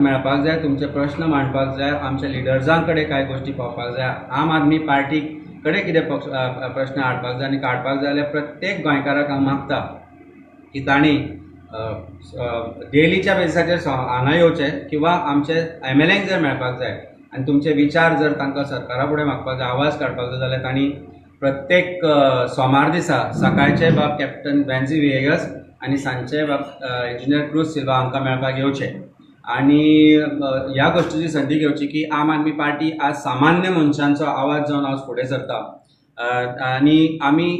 मेळपाक जाय, तुमचे प्रश्न मांडपाक जाय, आमच्या लिडर्सां कडेन कांय गोश्टी पावपाक जाय, आम आदमी पार्टी कडेन कितें प्रश्न हाडपाक जाय आनी काडपाक जाय जाल्यार प्रत्येक गोंयकाराक हांव मागता की तांणी डेलीच्या बेजिसाचेर हांगा येवचें किंवा आमचे एम एल एंक जर मेळपाक जाय आनी तुमचे विचार जर तांकां सरकारा फुडें मागपाक जाय, आवाज काडपाक जाय जाल्यार तांणी प्रत्येक सोमार दिसा सकाळचे बाब कॅप्टन वेन्झी व्हिएगस आनी सांजचे बाब इंजिनियर क्रूज सिल्वा हांकां मेळपाक येवचें आनी ह्या गोश्टीची संदी घेवची की आम आदमी पार्टी आज सामान्य मनशांचो आवाज जावन आज फुडें सरता आनी आमी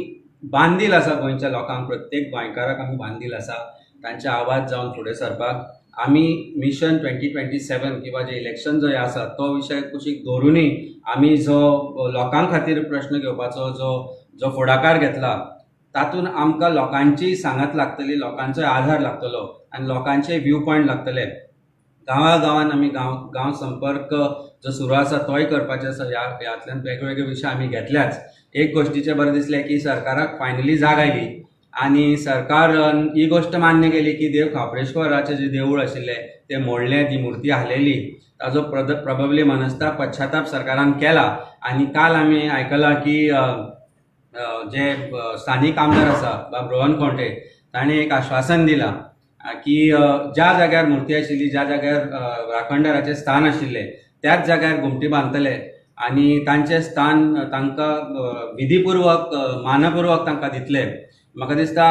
बांदील आसा गोंयच्या लोकांक, प्रत्येक गोंयकाराक आमी बांदील आसा तांचे आवाज जावन फुडें सरपाक. आमी मिशन 2027 किंवा जे इलेक्शन जो आसा तो विशय कुशीक दवरूनय आमी जो लोकां खातीर प्रश्न घेवपाचो जो जो फुडाकार घेतला तातूंत आमकां लोकांची सांगात लागतली, लोकांचो आधार लागतलो आनी लोकांचे व्यू पॉयंट लागतले. गांवा गांवान आमी गांव संपर्क जो सुरू आसा तोय करपाचो आसा. ह्यातल्यान वेगवेगळे विशय आमी घेतल्याच. एक गोश्टीचें बरें दिसलें की सरकाराक फायनली जाग आयली आनी सरकारान ही गोश्ट मान्य केली की देव खाप्रेश्वराचें जें देवूळ आशिल्लें तें मोडलें, ती मुर्ती हालयली, ताजो प्रॉबेबली मनस्ताप पश्चाताप सरकारान केला. आनी काल आमी आयकलां की जे स्थानीक आमदार आसा बाब रोहन खंवटे ताणें एक आश्वासन दिलां की ज्या जाग्यार मुर्ती आशिल्ली, ज्या जाग्यार राखणदाराचें स्थान आशिल्लें त्याच जाग्यार घुमटी बांदतले आनी तांचें स्थान तांकां विधीपुर्वक मानपूर्वक तांकां दितले. म्हाका दिसता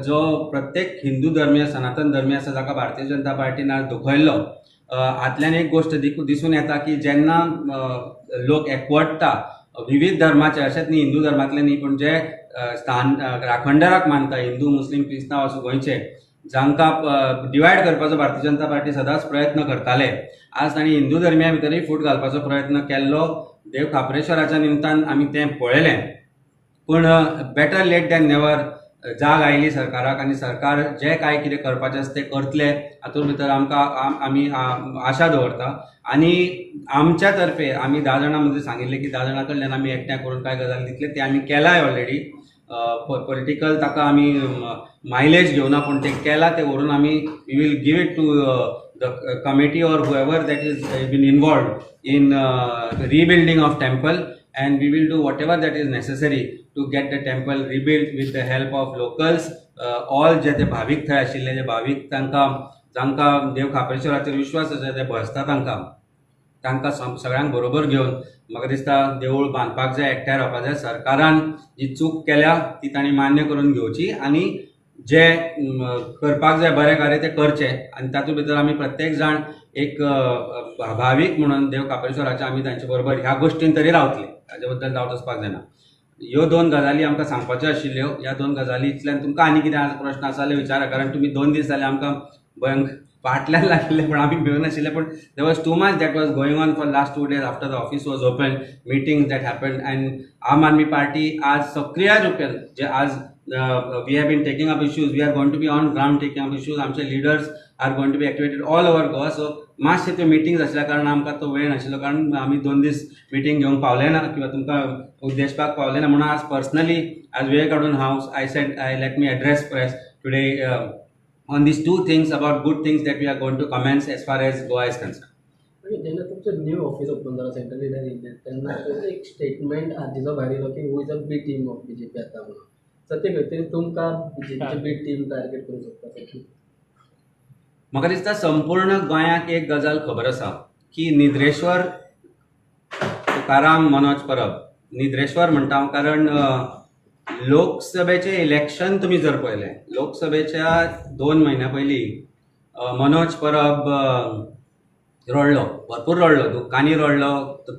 जो प्रत्येक हिंदू धर्मीय सनातन धर्मीय आसा जाका भारतीय जनता पार्टीन आज दुखयल्लो, हातल्यान एक गोश्ट दिसून येता की जेन्ना लोक एकवटता विविध धर्माचे, अशेंच न्ही हिंदू धर्मांतले न्ही, पूण जे स्थान राखणदाराक मानता हिंदू मुस्लीम क्रिस्तांव आसूं गोंयचे, जांकां डिवायड करपाचो भारतीय जनता पार्टी सदांच प्रयत्न करताले, आज तांणी हिंदू धर्मिया भितरूय फूट घालपाचो प्रयत्न केल्लो. देव खाप्रेश्वराच्या निमतान आमी तें पळयलें. पूण बेटर लेट दॅन नेवर जाग आयली सरकाराक आनी सरकार जें कांय कितें करपाचें आसा तें करतलें हातूंत भितर आमकां आमी आशा दवरता. आनी आमच्या तर्फे आमी 10 जाणां मदीं सांगिल्लें की 10 जाणां कडल्यान आमी एकठांय करून कांय गजाली दितले, तें आमी केलाय ऑलरेडी. पॉलिटिकल ताका आमी मायलेज घेवना, पूण तें केलां तें व्हरून आमी we will give it to the committee or whoever that is been involved in rebuilding of temple, and we will do whatever that is necessary to get the temple rebuilt with the help of locals. All जे ते भावीक थंय आशिल्ले, जे भावीक तांकां जांकां देव खाप्रेश्वराचेर विश्वास आसा ते भजता, तांकां तांकां सगळ्यांक बरोबर घेवन म्हाका दिसता देवूळ बांदपाक जाय, एकठांय रावपाक जाय. सरकारान जी चूक केल्या ती तांणी मान्य करून घेवची आनी जे करपाक जाय बरें कार्य तें करचें. आनी तातूंत भितर आमी प्रत्येक जाण एक भावीक म्हणून देव खाप्रेश्वराचे आमी तांचे बरोबर ह्या गोश्टीन तरी रावतले, ताजे बद्दल डावट आसपाक जायना. ह्यो दोन गजाली आमकां सांगपाच्यो आशिल्ल्यो. ह्या दोन गजालींतल्यान तुमकां आनी कितें आज प्रश्न आसा जाल्यार विचारा, कारण तुमी 2 दीस जाले आमकां भयंकर फाटल्यान लागिल्ले, पूण आमी भिवन आशिल्ले. पूण there was too much that was going on for last 2 days after the office was open, meetings that happened. And Aam Aadmi party आज सक्रिय रुपेन जे आज we have been taking up issues, we are going to be on ground taking up issues. आमचे leaders are going to be activated all over Goa. So मातशे त्यो meetings आशिल्ल्या कारणान आमकां तो वेळ नाशिल्लो, कारण आमी 2 दीस मिटींग घेवंक पावले ना किंवा तुमकां उद्देशपाक पावले ना, म्हणून आज पर्सनली आज वेळ काडून हांव I said I let me address press today on these 2 things about good things that we are going to commence as far as Goa is concerned. जेन्ना तुमचें न्यू ऑफिस ओपन जाला सेंट्रल लिडर येयल्ले तेन्ना एक statement आर्जीचो भायर येयलो की who is a B team of BJP आतां म्हणून, सो ते खंय तरी तुमकां बीजेपीचे बी टीम टार्गेट करूंक शकता. म्हाका दिसता संपूर्ण गोंयाक एक गजाल खबर आसा की निद्रेश्वर तुकाराम मनोज परब, निद्रेश्वर म्हणटा हांव कारण लोकसभेचें इलेक्शन तुमी जर पळयलें, लोकसभेच्या 2 म्हयन्या पयलीं मनोज परब रडलो, भरपूर रडलो, दुकांनी रडलो,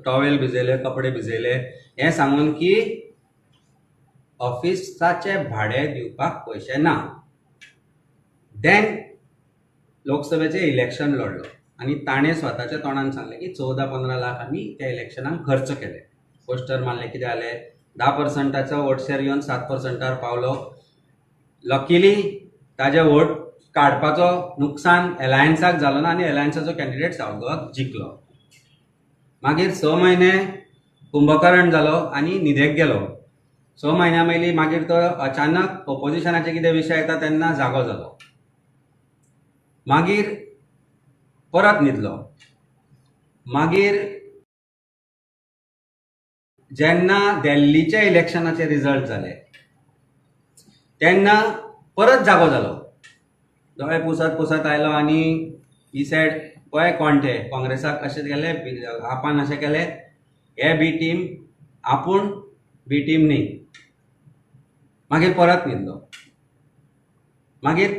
टॉवेल भिजयले, कपडे भिजयले, हें सांगून की ऑफिसाचें भाडें दिवपाक पयशे ना. देन लोकसभेचें इलेक्शन लढलो आनी ताणें स्वताच्या तोंडान सांगलें की 14-15 लाख आमी त्या इलेक्शनाक खर्च केले, पोस्टर मारले, कितें जालें, 10%चो वोट शेर येवन 7%-आर पावलो. लकीली ताजे वोट काडपाचो नुकसान एलायन्साक जालो ना आनी एलायन्साचो कॅन्डिडेट सावथ गोवाक जिखलो. मागीर 6 म्हयने कुंभकर्ण जालो आनी न्हिदेक गेलो. 6 म्हयन्या पयलीं मागीर तो अचानक ओपोजिशनाचे कितें विशय येता तेन्ना जागो जालो. मागीर परत न्हिदलो. मागीर जेन्ना दिल्लीच्या इलेक्शनाचे रिजल्ट जाले तेन्ना परत जागो जालो. दोळे पुसत पुसत आयलो आनी he said पळय कोण ते काँग्रेसाक अशें केलें, आपान अशें केलें, हे बी टीम, आपूण बी टीम न्ही. मागीर परत न्हिदलो. मागीर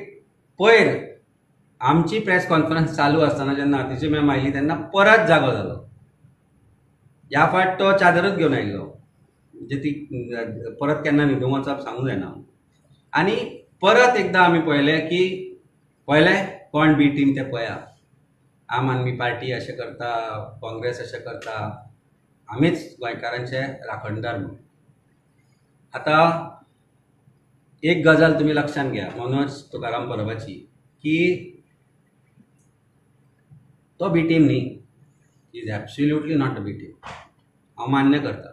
पयर आमची प्रेस कॉन्फरन्स चालू आसतना जेन्ना अतिशी मॅम आयली तेन्ना परत जागो जालो. ह्या फावट तो चादरूच घेवन आयिल्लो, म्हणजे ती परत केन्ना न्हिदूंक वचप सांगूंक जायना. आनी परत एकदां आमी पळयलें की पळयलें कोण बी टीम तें पळया, आम आदमी पार्टी अशें करता, काँग्रेस अशें करता, आमीच गोंयकारांचे राखणदार म्हणून. आतां एक गजाल तुमी लक्षांत घेया मनोज तुकाराम परबाची, की तो बी टीम न्ही, is absolutely not a B team. हांव मान्य करता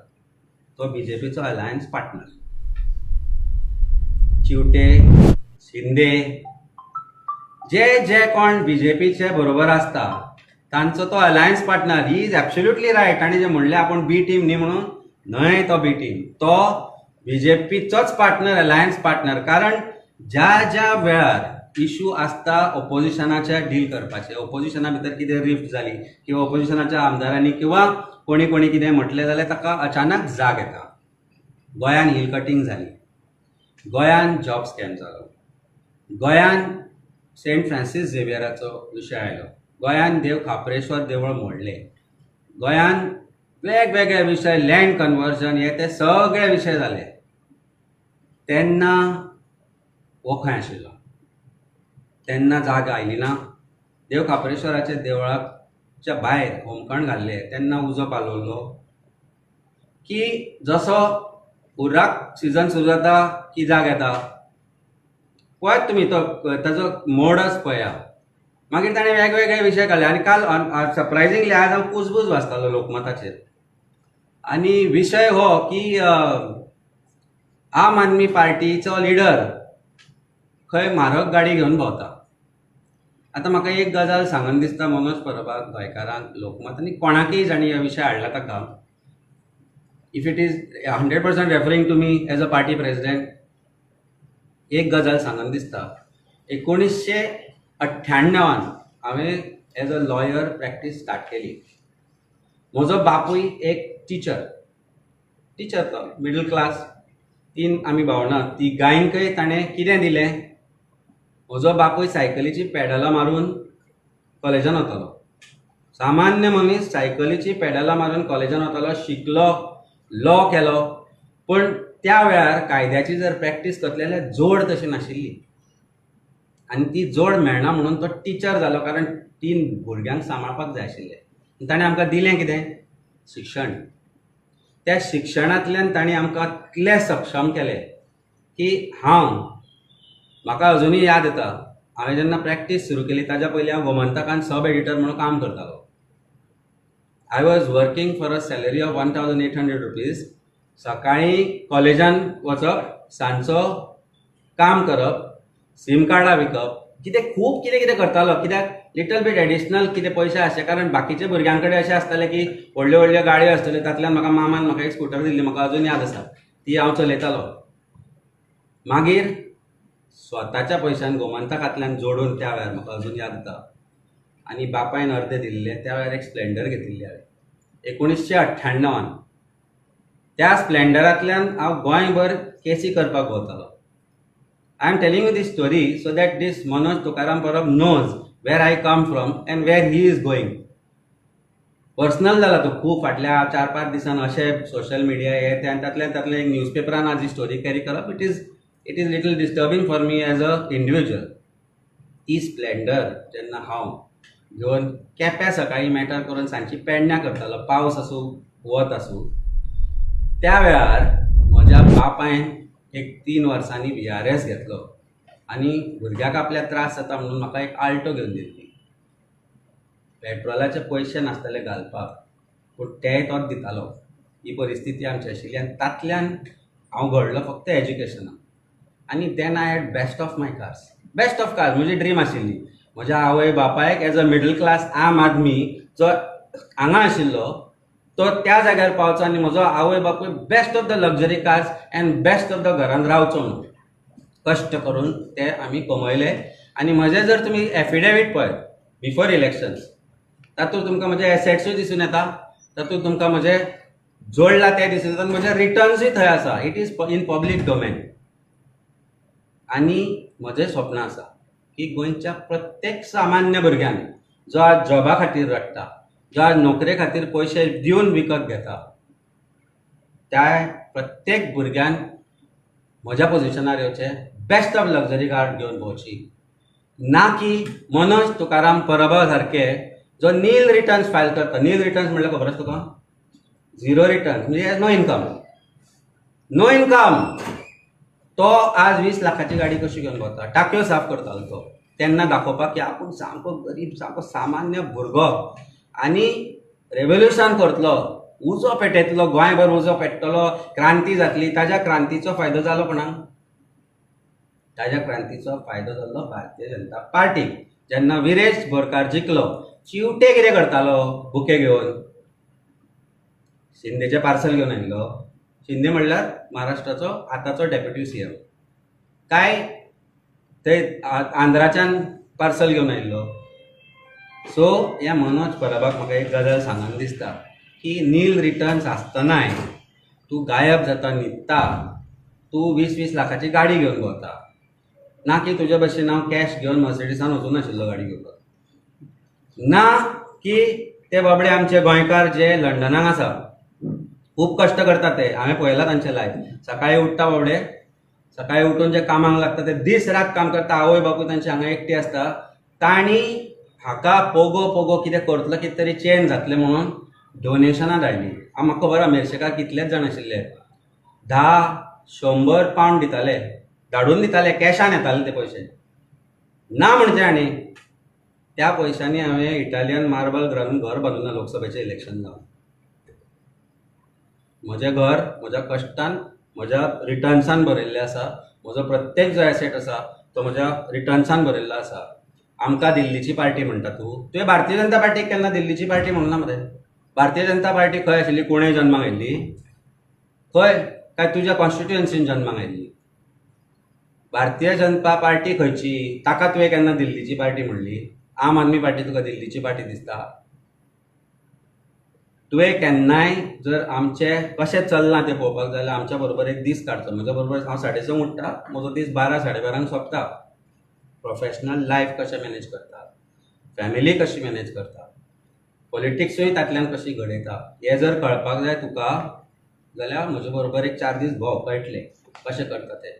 तो बीजेपीचो अलायन्स पार्टनर. चिवटे, शिंदे, जे जे कोण बीजेपीचे बरोबर आसता तांचो तो alliance partner. He is absolutely right. ताणें जें म्हणलें आपूण बी टीम न्ही म्हणून, न्हय तो बी टीम, तो बीजेपीचोच पार्टनर, अलायन्स पार्टनर. कारण ज्या ज्या वेळार इशू आसता ओपोजिशनाचे डील करपाचे, ओपोजिशना भितर कितें रिफ्ट जाली किंवा ओपोजिशनाच्या आमदारांनी किंवा कोणी कोणी कितें म्हटलें जाल्यार ताका अचानक जाग येता. गोंयान हिल कटींग जाली, गोंयान जॉब स्कॅम जालो, गोंयान सेंट फ्रांसीस झेवियराचो विशय आयलो, गोंयान देव खाप्रेश्वर देवूळ मोडलें, गोंयान वेगवेगळे विशय, लँड कन्वर्जन, हे ते सगळे विशय जाले. तेन्ना हो खंय आशिल्लो? तेन्ना जाग आयली ना. देव खाप्रेश्वराच्या देवळाच्या भायर होमखण घाल्लें तेन्ना उजो पालवलो की जसो उर्राक सिजन सुरू जाता की जाग येता, पळयात तुमी तो ताजो मोडच पळया. मागीर ताणें वेगवेगळे विशय काडले. आनी काल सरप्रायझिंगली आज हांव कुजबूज वाचतालो लोकमताचेर, आनी विशय हो की आम आदमी पार्टीचो लिडर खंय म्हारग गाडी घेवन भोंवता. आतां म्हाका एक गजाल सांगन दिसता मनोज परबाक, गोंयकारांक, लोकमत आनी कोणाकय जांणी हो विशय हाडला ताका, if it is 100% referring to me as a party president, एक गजाल सांगन दिसता. 1998 हांवें as a lawyer practice start केली. म्हजो बापूय एक टिचर, टिचर तो मिडल क्लास, तीन आमी भावंडां, तिगांयकय ताणें कितें दिलें, म्हजो बापूय सायकलीची पेडलां मारून कॉलेजान वतालो. सामान्य मनीस सायकलीची पेडलां मारून कॉलेजान वतालो, शिकलो, लॉ केलो. पूण त्या वेळार कायद्याची जर प्रॅक्टीस करतले जाल्यार जोड तशी नाशिल्ली, आनी ती जोड मेळना म्हणून तो टिचर जालो, कारण तीन भुरग्यांक सांबाळपाक जाय आशिल्लें. ताणें आमकां दिलें कितें? शिक्षण. त्या शिक्षणांतल्यान ताणें आमकां इतलें सक्षम केलें की हांव, म्हाका अजुनूय याद येता, हांवें जेन्ना प्रॅक्टीस सुरू केली ताज्या पयलीं हांव गोमंतकान सब एडिटर म्हणून काम करतालो. I was working for a salary of 1800 rupees. सकाळीं कॉलेजान वचप, सांजचो काम करप, सीम कार्डां विकप, कितें खूब कितें कितें करतालो. कित्याक लिटल बीट एडिशनल कितें पयशे आसचे, कारण बाकीच्या भुरग्यां कडेन अशें आसतालें की व्हडल्यो व्हडल्यो गाडयो आसतल्यो. तातूंतल्यान म्हाका मामान म्हाका एक स्कुटर दिल्ली, म्हाका अजून याद आसा, ती हांव चलयतालो. मागीर स्वताच्या पयशान गोमंतकांतल्यान जोडून त्या वेळार म्हाका अजून याद येता, आनी बापायन अर्दे दिल्ले, त्या वेळार एक स्प्लेंडर घेतिल्ली हांवें 1998. त्या स्प्लेंडरांतल्यान हांव गोंयभर केसी करपाक भोंवतालो. I am telling you this story so that this Manoj Tukaram Parab knows where I come from and where he is going. Personal जाला तो खूब फाटल्या 4-5 दिसान अशें सोशल मिडिया हे ते, आनी तातूंतल्यान तातूंतल्यान एक न्यूज पेपरान आज ही स्टोरी कॅरी करप, it is little disturbing for me as a individual. ती स्प्लेंडर जेन्ना हांव घेवन केप्यां सकाळीं मॅटर करून सांजची पेडण्यां करतालो, पावस आसूं वत आसूं, त्या वेळार म्हज्या बापायन एक 3 वर्सांनी VRS घेतलो आनी भुरग्याक आपल्या त्रास जाता म्हणून म्हाका एक आल्टो घेवन दिल्ली. पेट्रोलाचे पयशे नासताले घालपाक, पूण तेय तोच दितालो. ही परिस्थिती आमची आशिल्ली आनी तातल्यान हांव घडलो फक्त एज्युकेशनाक. आनी then I had best of my cars, best of cars म्हजी ड्रीम आशिल्ली. म्हज्या आवय बापायक एज अ मिडल क्लास आम आदमी जो हांगा आशिल्लो तो त्या जाग्यार पावचो आनी म्हजो आवय बापूय best of the luxury cars and best of the घरान रावचो म्हणून कश्ट करून ते आमी कमयले. आनी म्हजें जर तुमी एफिडेवीट पळयत बिफोर इलेक्शन्स, तातूंत तुमकां म्हजे एसेट्सूय दिसून येता, तातूंत तुमकां म्हजे जोडला ते दिसून येता, म्हजे रिटर्न्सूय थंय आसा. It is in public domain. आनी म्हजें स्वप्न आसा की गोंयच्या प्रत्येक सामान्य भुरग्यान जो आज जॉबा खातीर रडटा, जो आज नोकरे खातीर पयशे दिवन विकत घेता, त्या प्रत्येक भुरग्यान म्हज्या पोजिशनार येवचें, बेस्ट ऑफ लक्झरी कार घेवन भोंवची, ना की मनोज तुकाराम परबा सारके जो नील रिटर्न्स फायल करता. नील रिटर्न्स म्हणल्यार खबर आसा तुका? झिरो रिटर्न्स म्हणजे नो इनकम, नो इनकम. तो आज 20 लाखाची गाडी कशी घेवन भोंवता, टाकयो साफ करतालो तो तेन्ना दाखोवपाक की आपूण सामको गरीब, सामको सामान्य भुरगो आनी रेवोल्युशन करतलो, उजो पेटयतलो, गोंयभर उजो पेट्टलो, क्रांती जातली. ताज्या क्रांतीचो फायदो जालो कोणाक? ताज्या क्रांतीचो फायदो जाल्लो भारतीय जनता पार्टीक. जेन्ना विरेश बोरकार जिखलो, चिवटे कितें करतालो बुके घेवन, शिंदेचें पार्सल घेवन आयिल्लो. शिंदे म्हणल्यार महाराष्ट्राचो आतांचो डेप्युटी सीएम, काय थंय आंध्राच्यान पार्सल घेवन आयिल्लो. सो ह्या मनोज परबाक म्हाका एक गजाल सांगन दिसता की नील रिटर्न्स आसतनाय तूं गायब जाता, न्हिदता, तूं 20-20 लाखाची गाडी घेवन भोंवता, ना की तुजे भशेन हांव कॅश घेवन मर्सिडीसान वचूं नाशिल्लो गाडी घेवपाक, ना की ते बाबडे आमचे गोंयकार जे लंडनाक आसा खूब कश्ट करता ते, हांवें पळयलां तांचें लायफ. सकाळी उठ्ठा बाबडे, सकाळी उठून जे कामाक लागता ते दीस रात काम करता, आवय बापूय तांची हांगा एकटी आसता. तांणी हाका पोगो पोगो कितें करतलो, कितें तरी चेंज जातलें म्हणून डोनेशनां धाडलीं. म्हाका खबर आसा मेरशेकार कितलेच जाण आशिल्ले, 10-100 पावंड दिताले, धाडून दिताले, कॅशान येताले ते पयशे. ना म्हणजे आनी त्या पयशांनी हांवें इटालियन मार्बल घालून घर बांदूना लोकसभेचें इलेक्शन जावन. म्हजें घर म्हज्या कश्टान, म्हज्या रिटर्न्सान भरिल्लें आसा. म्हजो प्रत्येक जो एसेट आसा तो म्हज्या रिटर्न्सान भरिल्लो आसा. आमकां दिल्लीची पार्टी म्हणटा तूं, तुवें भारतीय जनता पार्टीक केन्ना दिल्लीची पार्टी म्हणूना मरे. भारतीय जनता पार्टी खंय आशिल्ली? कोणे जन्माक आयिल्ली खंय? काय तुज्या कॉन्स्टिट्युएन्सीन जन्माक आयिल्ली? भारतीय जनता पार्टी खंयची? ताका तुवें केन्ना दिल्लीची पार्टी म्हणली? आम आदमी पार्टी तुका दिल्लीची पार्टी दिसता? तुवें केन्नाय जर आमचें कशें चल्लां तें पळोवपाक जाल्यार आमच्या बरोबर एक दीस काडचो. म्हज्या बरोबर हांव 6:30 उठ्ठा, म्हजो दीस 12-12:30 सोंपता. प्रोफेशनल लायफ कशें मॅनेज करता, फॅमिली कशी मॅनेज करता, पॉलिटिक्सूय तातल्यान कशी घडयता, हें जर कळपाक जाय तुका जाल्यार म्हजे बरोबर एक 4 दीस भोंव, कळटलें कशें करता तें.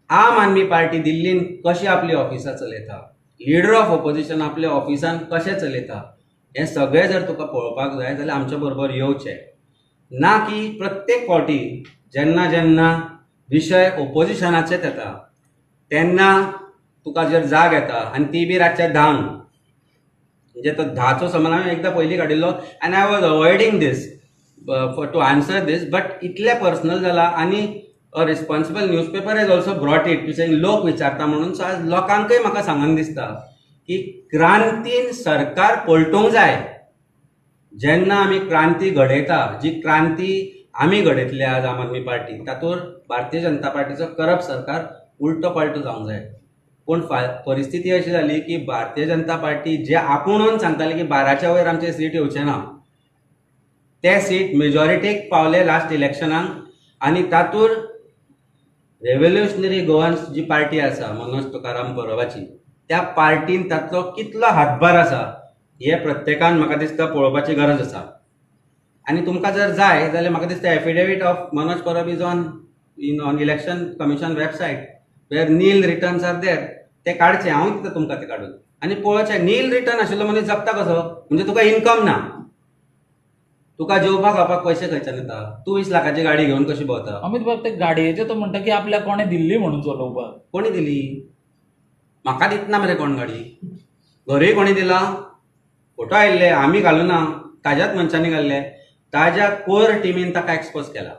आम आदमी पार्टी दिल्लीन कशी आपली ऑफिसां चलयता, लिडर ऑफ ऑपोजिशन आपल्या ऑफिसान कशें चलयता, हें सगळें जर तुका पळोवपाक जाय जाल्यार आमच्या बरोबर येवचें. ना की प्रत्येक फावटी जेन्ना जेन्ना विशय ओपोजिशनाचेच येता तेन्ना तुका जर जाग येता, आनी ती बी रातच्या 10, म्हणजे तो 10चो समज हांवें एकदां पयलीं काडिल्लो आनी I was avoiding this for to answer this, but इतलें पर्सनल जाला आनी a responsible newspaper has also brought it to saying लोक विचारता म्हणून. सो आज लोकांकय म्हाका सांगन दिसता की क्रांतीन सरकार पलटूंक जाय. जेन्ना आमी क्रांती घडयता, जी क्रांती आमी घडयतली आज आम आदमी पार्टी, तातूंत भारतीय जनता पार्टीचो करप सरकार उलटो पलटो जावंक जाय. पूण परिस्थिती अशी जाली की भारतीय जनता पार्टी जे आपुणून सांगताले की 12च्या वयर आमचे सीट येवचे ना, ते सीट मेजॉरिटीक पावले लास्ट इलेक्शनाक. आनी तातूंत रेव्होल्युशनरी गोवन्स जी पार्टी आसा मनोज तुकाराम परबाची, त्या पार्टीन तातलो कितलो हातभार आसा हे प्रत्येकान म्हाका दिसता पळोवपाची गरज आसा. आनी तुमकां जर जाय जाल्यार म्हाका दिसता affidavit of Manoj Parab is on in on election commission website where nil returns are there, ते काडचे. हांव दिता तुमकां ते काडून आनी पळोवचें. नील रिटर्न आशिल्लो मनीस जगता कसो? म्हणजे तुका इनकम ना, तुका जेवपाक खावपाक पयशे खंयच्यान येता, तूं 20 लाखाची गाडी घेवन कशी भोंवता? अमित बाब, ते गाडयेचे तो म्हणटा की आपल्याक कोणें दिल्ली म्हणून चलोवपाक. कोणी दिली? म्हाका दितना मरे कोण गाडी, घरूय कोणी दिला? फोटो आयिल्ले, आमी घालूना, ताज्याच मनशांनी घाल्ले. ताज्या कोर टिमीन ताका एक्सपोज केला,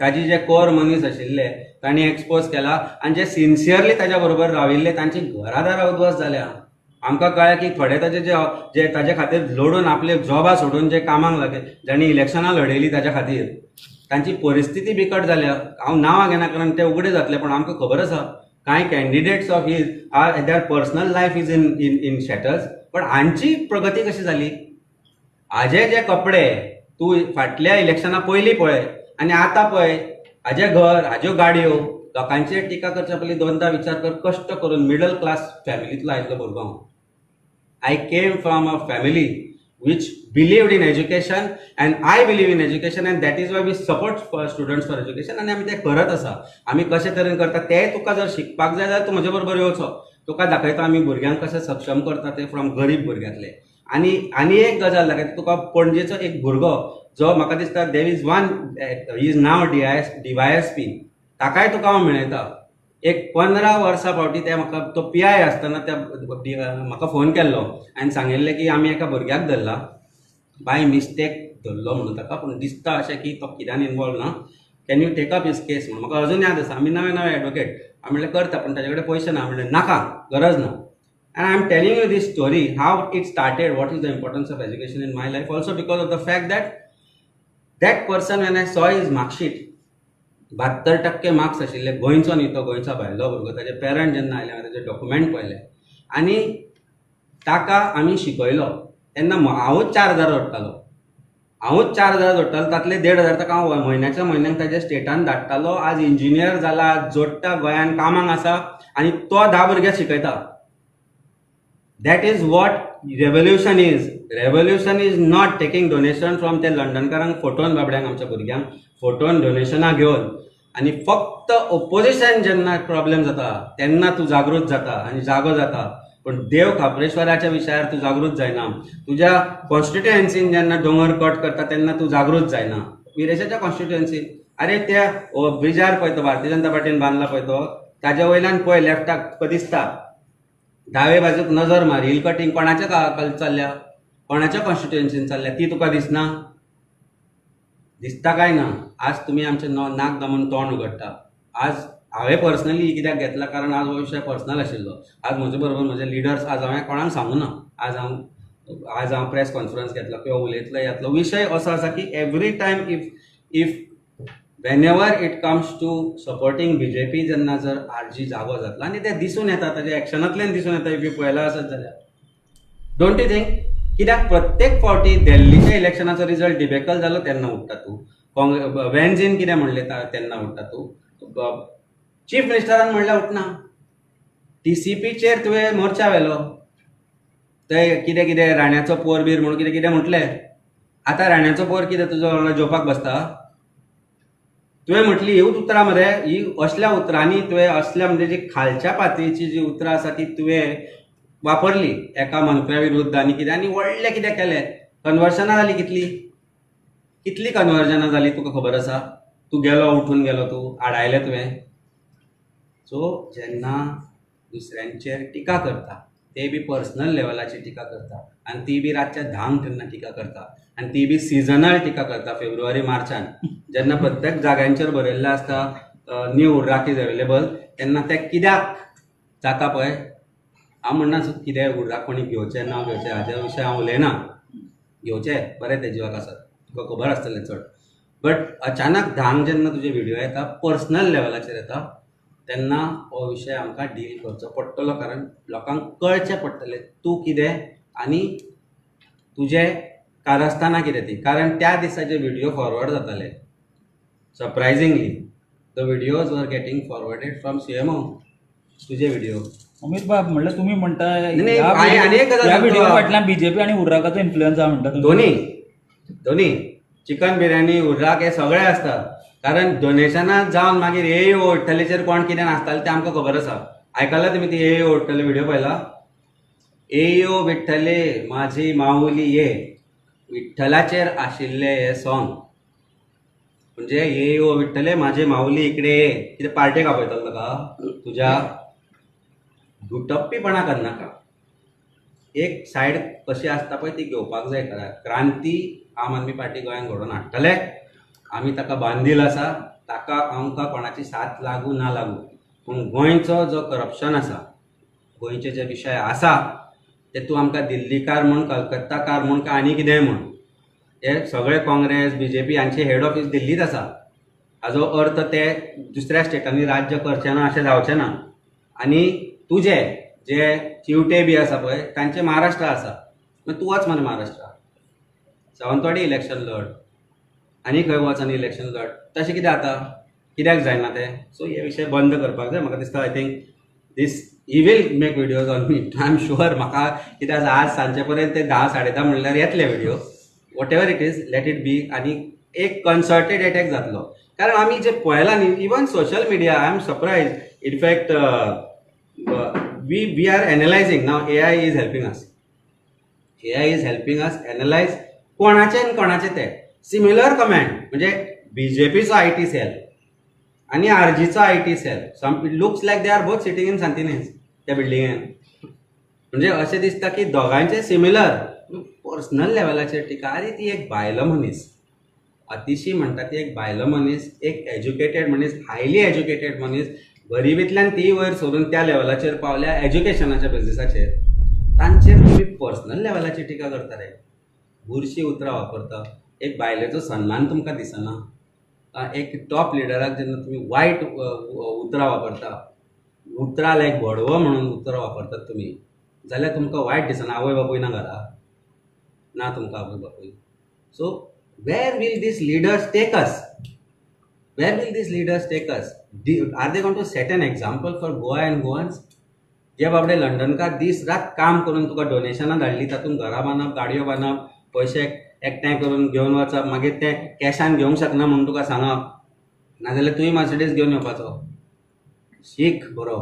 ताजी जे कोर मनीस आशिल्ले तांणी एक्सपोज केला आनी जे सिन्सियरली ताज्या बरोबर राविल्ले तांची घरादारां उद्वास जाल्या. आमकां कळ्ळें की थोडे ताजे जे जे ताजे खातीर लडून आपले जॉबा सोडून जे कामाक लागले, जांणी इलेक्शनां लडयली ताज्या खातीर, तांची परिस्थिती बिकट जाल्या. हांव नांवां घेना कारण ते उगडे जातले, पूण आमकां खबर आसा कांय candidates of his are their personal life is in in in shatters. पण हांची प्रगती कशी जाली? हाजे जे कपडे तूं फाटल्या इलेक्शना पयलीं पळय आनी आतां पळय, हाजें घर, हाज्यो गाडयो. लोकांचेर टिका करच्या पयलीं दोनदा विचार कर. कश्ट करून मिडल क्लास फॅमिलींतलो आयिल्लो भुरगो हांव. I came from a family which believed in education and I believe in education and that is why we support for students for education आनी आमी तें करत आसा. आमी कशे तरेन करता तेंय तुका जर शिकपाक जाय जाल्यार तूं म्हजे बरोबर येवचो, तुका दाखयता आमी भुरग्यांक कशें सक्षम करता ते फ्रॉम गरीब भुरग्यांतले. आनी आनी एक गजाल दाखयता तुका, पणजेचो एक भुरगो जो म्हाका दिसता there is one is now DIS DYSP, ताकाय तुका हांव मेळयता. एक 15 वर्सां फावटी ते म्हाका तो पीआय आसतना त्या म्हाका फोन केल्लो आनी सांगिल्लें की आमी एका भुरग्याक धरला, बाय मिस्टेक धरलो म्हणून ताका, पूण दिसता अशें की तो कित्यान इनवॉल्व ना, can you take up his case म्हणून. म्हाका अजून याद आसा, आमी नवे नवे एडवोकेट, हांवें म्हणलें करता, पूण ताजे कडेन पयशे ना. म्हणलें नाका, गरज ना. And I am telling you this story how it started, what is the importance of education in my life, also because of the fact that that person when I saw his marksheet, 72% marks आशिल्ले, गोंयचो न्ही तो, गोंयचो भायलो भुरगो. ताजे parent जेन्ना आयले हांवें ताजे डॉक्युमेंट पळयले आनी ताका आमी शिकयलो तेन्ना हांवूच 4,000 जोडटालो, हांवूच 4,000 जोडटालो, तातले 1,500 ताका हांव म्हयन्याच्या म्हयन्याक ताज्या स्टेटान धाडटालो. आज इंजिनियर जाला, आज जोडटा, गोंयान कामाक आसा आनी तो 10 भुरग्यांक शिकयता. That is what revolution is. Revolution is not taking donation from ते लंडनकारांक फोटोन, बाबड्यांक आमच्या भुरग्यांक फोटोन डोनेशनां घेवन आनी फक्त ओपोजिशन जेन्ना प्रॉब्लेम जाता तेन्ना तूं जागृत जाता आनी जागो जाता, पूण देव खाप्रेश्वराच्या विशयार तूं जागृत जायना. तुज्या कॉन्स्टिट्युएन्सीन जेन्ना दोंगर कट करता तेन्ना तूं जागृत जायना. विरेशाच्या कॉन्स्टिट्युएन्सीन अरे त्या ब्रिजार पळय तो भारतीय जनता पार्टीन बांदला पळय तो, ताज्या वयल्यान पळय लेफ्टाक तुका दिसता, दावे बाजूक नजर मार, हिल कटींग कोणाच्या चल्ल्या, कोणाच्या कॉन्स्टिट्युएन्सीन चल्ल्या ती तुका दिसना, दिसता काय ना? आज तुमी आमचें नाक दामून तोंड उगडटा. आज हांवें पर्सनली कित्याक घेतला, कारण आज हो विशय पर्सनल आशिल्लो. आज म्हजे बरोबर म्हजे लिडर्स, आज हांवें कोणाक सांगूं ना, आज हांव प्रेस कॉन्फरन्स घेतलो किंवा उलयतलो येतलो. विशय असो आसा की every time if if whenever it comes to supporting BJP जेन्ना जर आरजी जागो जातलो आनी तें दिसून येता, ताज्या एक्शनांतल्यान दिसून येता. If you पळयला आसत जाल्यार don't you think, कित्याक प्रत्येक फावटी दिल्लीच्या इलेक्शनाचो रिजल्ट डिबेकल जालो तेन्ना उठ्ठा तूं, वेन्झीन कितें म्हणलें तेन्ना उठ्ठा तूं, चीफ मिनिस्टरान म्हणल्यार उठना, टीसीपीचेर तुवें मोर्चा व्हेलो, ते कितें कितें राण्याचो पोर बीर म्हणून कितें कितें म्हटलें. आतां राण्याचो पोर कितें तुजो वांगडा जेवपाक बसता? तुवें म्हटली हीच उतरां मरे, ही असल्या उतरांनी तुवें असल्या म्हणजे जी खालच्या पातळीची जी उतरां आसा ती तुवें वापरली एका मंत्र्या विरुद्ध आनी कितें, आनी व्हडलें कितें केलें. कन्वर्सनां जाली कितली, कितली कन्वर्जनां जाली तुका खबर आसा? तूं गेलो, उठून गेलो, तूं आडायलें तुवें. सो जेन्ना दुसऱ्यांचेर टिका करता ते बी पर्सनल लेवलाची टिका करता आनी ती बी रातच्या 10 तेन्ना टिका करता आनी ती बी सिजनल टिका करता. फेब्रुवारी मार्चान जेन्ना प्रत्येक जाग्यांचेर बरयल्लें आसता न्यू उर्राक is available, तेन्ना तें कित्याक जाता पळय. हांव म्हणना कितें उर्राक कोणी घेवचें ना घेवचें हाज्या विशय हांव उलयना, घेवचें बरें तें जिवाक आसत, तुका खबर आसतलें चड. बट अचानक 10 जेन्ना तुजे व्हिडियो येता पर्सनल लेवलाचेर येता तेन्ना हो विशय आमकां डील करचो पडटलो, कारण लोकांक कळचें पडटलें तूं कितें आनी तुजें कारस्थानां कितें ती. कारण त्या दिसा जे व्हिडियो फॉरवर्ड जाताले, surprisingly the videos were getting forwarded from CMO, तुजे व्हिडियो. अमित बाब म्हणल्यार तुमी म्हणटा ह्या व्हिडियो फाटल्यान बीजेपी आनी उर्राकाचो इन्फ्लुएन्स आसा म्हणटा? दोनी दोनी चिकन बिर्याणी उर्राक हे सगळे आसता, कारण डोनेशनां जावन मागीर ए ओडटलेचेर कोण कितें नासतालें तें आमकां खबर आसा. आयकलां तुमी ती ए ओडटले व्हिडियो पळयला? ए ओ विठ्ठले माझी माऊली ये, विठ्ठलाचेर आशिल्लें हें सॉंग. म्हणजे ये ओ विठ्ठले माझे माऊली इकडे ये, कितें पार्टेक आपयतालो ताका? तुज्या दुटप्पीपणा करनाका. एक सायड कशी आसता पळय ती घेवपाक जाय. क्रांती आम आदमी पार्टी गोंयांत घडोवन हाडटले, आमी ताका बांदील आसा, ताका आमकां कोणाची साथ लागू ना लागू, पूण गोंयचो जो करप्शन आसा, गोंयचे जे विशय आसा ते तूं आमकां दिल्लीकार म्हूण, कलकत्ताकार म्हूण, काय आनी कितेंय म्हूण, हे सगळे काँग्रेस बीजेपी हांचे हेड ऑफिस दिल्लीत आसा. हाजो अर्थ ते दुसऱ्या स्टेटांनी राज्य करचे ना अशें जावचें ना. आनी तुजे जे चिवटे बी आसा पळय तांचे महाराष्ट्र आसा, मागीर तूं वच मरे महाराष्ट्रा, सावंतवाडी इलेक्शन लढ, आनी खंय वच आनी इलेक्शन लढ. तशें कितें जाता, कित्याक जायना तें? सो हे विशय बंद करपाक जाय. म्हाका दिसता I think this he will make videos on me, I am sure. म्हाका कित्याक आज सांजचे पर्यंत ते 10 साडे 10 म्हणल्यार येतले video. Whatever it is, let it be. आनी एक कन्सर्टेड एटॅक जातलो, कारण आमी जे पळयलां न्ही, even social media, I am surprise. In fact we are analysing now. AI is helping us, AI is helping us analyse कोणाचे आनी कोणाचे ते सिमिलर कमेंट. म्हणजे बीजेपीचो IT cell आनी आरजीचो IT cell, some it looks like they are both sitting in Santinez त्या बिल्डिंगेन. म्हणजे अशें दिसता की दोगांयचे सिमिलर पर्सनल लेवलाचेर टिका. आरे ती एक बायल मनीस, अतिशी म्हणटा ती एक बायल मनीस, एक एज्युकेटेड मनीस, हायली एज्युकेटेड मनीस, गरिबींतल्यान ती वयर सरून त्या लेवलाचेर पावल्या एज्युकेशनाच्या बेजिसाचेर. तांचेर तुमी पर्सनल लेवलाची टिका करता रे, बुरशीं उतरां वापरता, एक बायलेचो सन्मान तुमकां दिसना. एक टॉप लिडराक जेन्ना तुमी वायट उतरां वापरता, उतरां लायक भडवो म्हणून उतरां वापरतात तुमी, जाल्यार तुमकां वायट दिसना. आवय बापूय ना घरा, ना तुमकां आवय बापूय. So where will these leaders take us? Where will these leaders take us? Are they going to set an example for Goa and Goans? जे बाबडे लंडनकार दीस रात काम करून तुका डोनेशनां धाडली, तातूंत घरां बांदप, गाडयो बांदप, पयशे एकठांय करून घेवन वचप, मागीर ते कॅशान घेवंक शकना म्हणून तुका सांगप, नाजाल्यार तुवें मर्सिडीज घेवन येवपाचो. शीक बरो,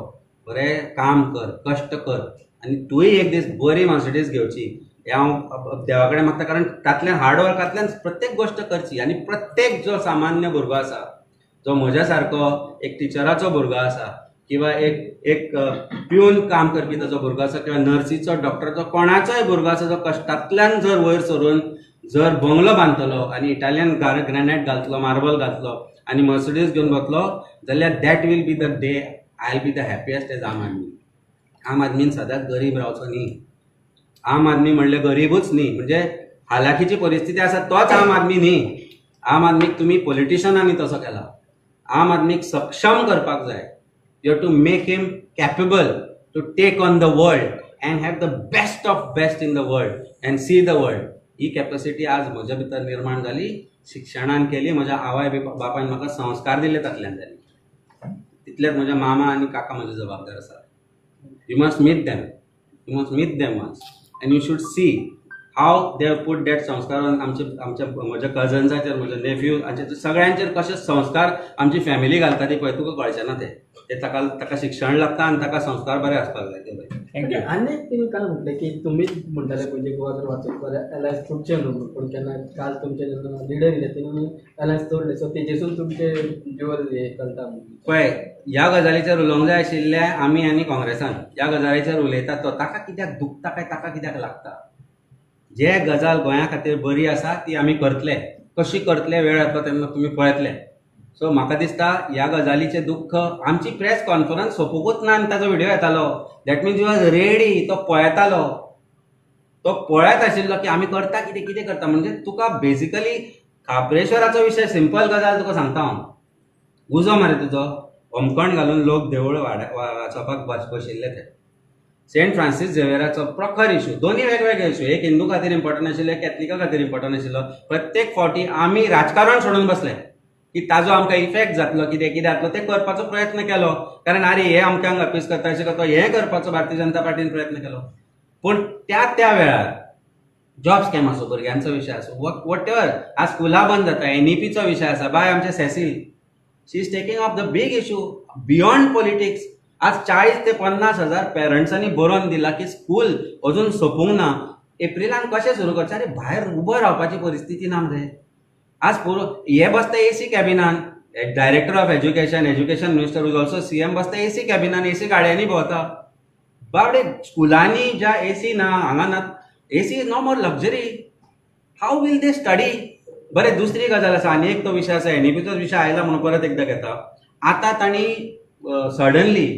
बरें काम कर, कश्ट कर, आनी तुवें एक दीस बरी मर्सिडीज घेवची हें हांव देवा कडेन मागता. कारण तातल्यान हार्ड वर्कांतल्यान प्रत्येक गोश्ट करची. आनी प्रत्येक जो सामान्य भुरगो आसा, जो म्हज्या सारको एक टिचराचो भुरगो आसा, किंवा एक एक प्यून काम करपी ताजो भुरगो आसा, किंवा नर्सीचो, डॉक्टराचो, कोणाचोय भुरगो आसा जो कश्टांतल्यान जर वयर सरून जर बंगलो बांदतलो आनी इटालियन ग्रॅनायट घालतलो, मार्बल घातलो आनी मर्सिडीज घेवन वतलो, जाल्यार that will be the day I will be the happiest as Aam Aadmi. आम आदमीन सदांच गरीब रावचो न्ही. आम आदमी म्हणल्यार गरीबूच न्ही, म्हणजे हालाखीची परिस्थिती आसा तोच आम आदमी न्ही. आम आदमीक तुमी पॉलिटिशनांनी तसो केला. आम आदमीक सक्षम करपाक जाय. You have to make him capable to take on the world and have the best of best in the world and see the world. He capacity आज म्हज्या भितर निर्माण जाली, शिक्षणान केली. म्हज्या आवय बापायन म्हाका संस्कार दिले तातल्यान जाली. तितलेच म्हज्या मामा आनी काका म्हजे जबाबदार आसात. You must meet them, you must meet them once and you should see how they have put that संस्कार ऑन आमचे आमच्या म्हज्या कजन्साचेर, म्हज्या नेफ्यू हांचेर, सगळ्यांचेर कशे संस्कार आमची फॅमिली घालता ती पळय, तुका कळचें ना. ते ते ताका ताका शिक्षण लागता आनी ताका संस्कार बरे आसपाक जाय ते पळय. Thank you. आनी एक तुमी काल म्हटलें की तुमीच म्हणटाले पयलीं गोवा जर वाचोवपाक जाल्यार अलायन्स तुटचें न्हू म्हणून, पूण केन्ना काल तुमचे जेन्ना लिडर येयले तेणी अलायन्स तोडले, सो तेजेसून तुमचे ड्युअल हे चलता म्हणून. पळय, ह्या गजालीचेर उलोवंक जाय आशिल्लें आमी आनी काँग्रेसान. ह्या गजालीचेर उलयतात तो ताका कित्याक दुखता काय ताका कित्याक लागता? जे गजाल गोंया खातीर बरी आसा ती आमी करतले, कशी करतले वेळ येतलो तेन्ना तुमी पळयतले. सो म्हाका दिसता ह्या गजालीचें दुख्ख, आमची प्रेस कॉन्फरन्स सोंपूंकूच ना आनी ताजो व्हिडियो येतालो. That means you was ready. तो पळयतालो, तो पळयत आशिल्लो की आमी करता कितें, कितें करता. म्हणजे तुका बेजिकली खाप्रेश्वराचो विशय, सिंपल गजाल तुका सांगता हांव. उजो मरे तुजो, होमखण घालून लोक देवूळ वाचोवपाक बशिल्ले ते. सेंट फ्रांसीस झेवियराचो प्रखर इशू, दोन्ही वेगवेगळे इशू, एक हिंदू खातीर इम्पॉर्टंट आशिल्लो, एक कॅथलिका खातीर इम्पॉर्टंट आशिल्लो. प्रत्येक फावटी आमी राजकारण सोडून बसले की ताजो आमकां इफेक्ट जातलो, कितें कितें जातलो तें करपाचो प्रयत्न केलो. कारण आरे हे अमक्यांक अपीस करता, अशें करता, हें करपाचो भारतीय जनता पार्टीन प्रयत्न केलो. पूण त्या त्या वेळार जॉब स्कॅम आसूं, भुरग्यांचो विशय आसूं, what ever, आज स्कुलां बंद जाता, एनईपीचो विशय आसा. बाय आमचे Cecil, she is taking up the big issue beyond politics. आज 40 ते 50 हजार पेरंट्सांनी बरोवन दिला की स्कूल अजून सोंपूंक ना, एप्रिलान कशें सुरू करचें? आरे भायर उबो रावपाची परिस्थिती ना मरे. आज पुरो हे बसता एसी कॅबिनान, director of education, education minister is also CM बसता एसी कॅबिनान, एसी गाडयांनी भोंवता. बाबडे स्कुलांनी ज्या एसी ना, हांगा ना, AC is no more luxury. How will they study? बरें, दुसरी गजाल आसा, आनी एक तो विशय आसा, एनईपीचो विशय आयला म्हणून परत एकदां घेता. आतां तांणी सडनली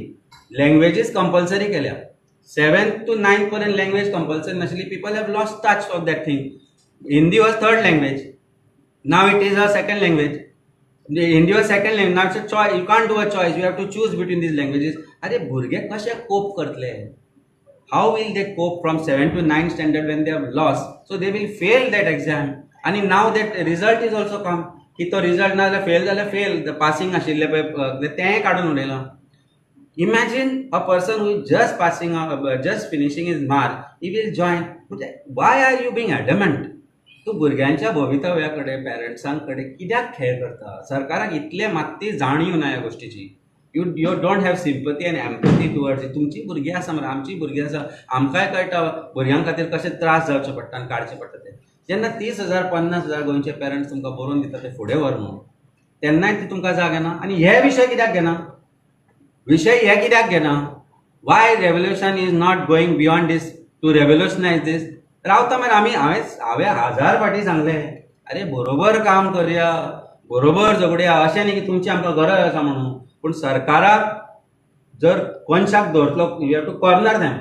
लँग्वेजीस कंपल्सरी केल्या. 7th to 9th पर्यंत लँग्वेज कंपल्सरी नाशिल्ली. People have lost touch of that thing. Hindi was third language, now it is a second language. Hindi was second language, now it's a choice. You can't do a choice, you have to choose between these languages. अरे भुरगे कशे कोप करतले? How will they cope from 7 to 9 standard when they have lost? So they will fail that exam. आनी now that result is also come की तो result ना जाल्यार फेल जाल्यार फेल, पासिंग आशिल्लें पळय तेंय काडून उडयलां. Imagine a person who is just passing, just finishing his mark, he will join. म्हणजे why are you being adamant? तूं भुरग्यांच्या भवितव्या कडेन, पेरंट्सां कडेन कित्याक खेळ करता? सरकाराक इतले मात्ती जाणीव ना ह्या गोश्टीची. You don't have sympathy and empathy towards. तुमची भुरगीं आसा मरे, आमची भुरगीं आसा, आमकांय कळटा भुरग्यां खातीर कशे त्रास जावचे पडटा आनी काडचे पडटा ते. जेन्ना 30,000 50,000 गोंयचे पेरंट्स तुमकां बरोवन दिता ते फुडें व्हर म्हणून, तेन्नाय ती तुमकां जाग येना. आनी हे विशय कित्याक घेना? विशय हे कित्याक घेना? Why revolution is not going beyond this to revolutionise this? रावता मरे आमी. हांवें 1000 फावटी सांगलें, अरे बरोबर काम करया, बरोबर झगडया, अशें न्ही की तुमची आमकां गरज आसा म्हणून. पूण सरकाराक जर कोनशाक दवरतलो, you have to corner them,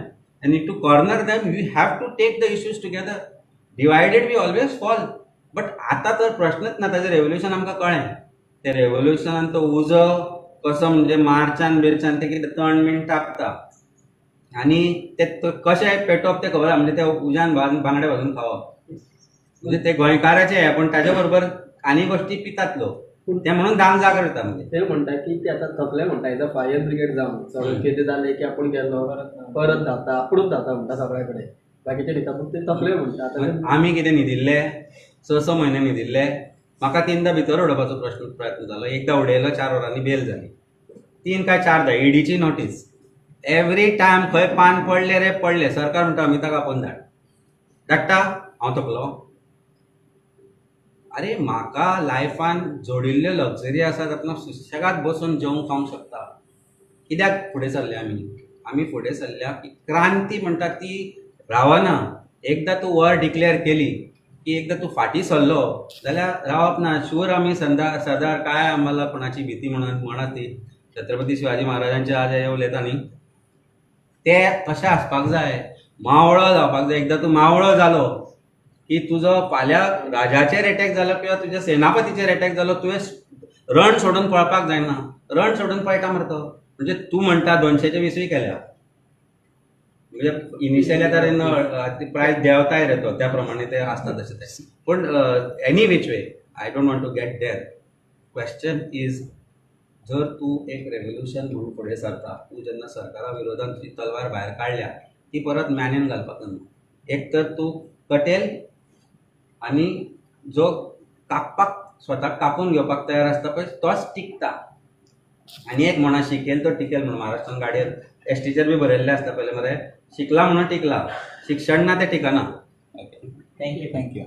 and to corner them you have to take the issues together. Divided we always fall. But आतां तर प्रश्नच ना. ताजें रेवोल्युशन आमकां कळ्ळें. ते रेवोल्युशनान तो उजो कसो म्हणजे मार्चान बिर्चान ते कितें तण बीण तापता आनी ते कशें पेटोवप तें खबर आसा. म्हणजे ते उज्यान बांगडे भाजून खावप म्हणजे ते गोंयकाराचे हें, पूण ताजे बरोबर आनी गोश्टी पितात लोक, ते म्हणून धांक जागर जाता. म्हणजे ते म्हणटा की ते आतां थकले म्हणटा, एज अ फायर ब्रिगेड जावन सगळें कितें जालें की आपूण गेलो परत धांवता, आपुणूच धांवता म्हणटा सगळ्या कडेन, बाकीचे न्हिता पूण ते थकले म्हणटा. आमी कितें न्हिदिल्ले, 6-6 म्हयने न्हिदिल्ले. म्हाका 3दा भितर उडोवपाचो प्रयत्न जालो. एकदां उडयलो, 4 वरांनी बेल जाली. 3 काय 4दा ईडीची नोटीस. एवरी टायम खंय पान पडलें रे पडलें, सरकार म्हणटा अमिताक आपोवन धाड. धाडटा, हांव थकलो. अरे म्हाका लायफान जोडिल्ल्यो लक्झरी आसा तातूंत सुशेगाद बसून जेवंक खावंक शकता. कित्याक फुडें सरल्या आमी? आमी फुडें सरल्या की क्रांती म्हणटा ती रावना. एकदां तूं वॉर डिक्लेअर केली की एकदां तूं फाटीं सरलो जाल्यार रावप ना. शूर आमी सरदार काय आम्हाला कोणाची भीती म्हणून म्हणत ती छत्रपती शिवाजी महाराजांचे आज हे उलयता न्ही, ते तशें आसपाक जाय. मावळो जावपाक जाय. एकदां तूं मावळो जालो की तुजो फाल्यां राजाचेर एटॅक जालो किंवा तुज्या सेनापतीचेर एटॅक जालो, तुवें रण सोडून पळपाक जायना. रण सोडून पळटा मरे तो. म्हणजे तूं म्हणटा 220 केल्या, म्हणजे इनिशियली आतां प्रायस देंवताय रे तो, त्या प्रमाणे ते आसता तशें तें. पूण any which way I don't want to get there. Question is, जर तूं एक रेवोल्युशन म्हणून फुडें सरता, तूं जेन्ना सरकारा विरोधान तुजी तलवार भायर काडल्या ती परत मॅनेन घालपाक ना. एक तर तूं कटेल आनी जो कापपाक स्वताक कापून घेवपाक तयार आसता पळय तोच टिकता. आनी एक म्हणा, शिकेल तो टिकेल म्हणून महाराष्ट्रान गाडयेर एसटीचेर बी बरयल्लें आसता पयलें मरे, शिकला म्हणून टिकला, शिक्षण ना तें टिकना. Okay, thank you. Thank you.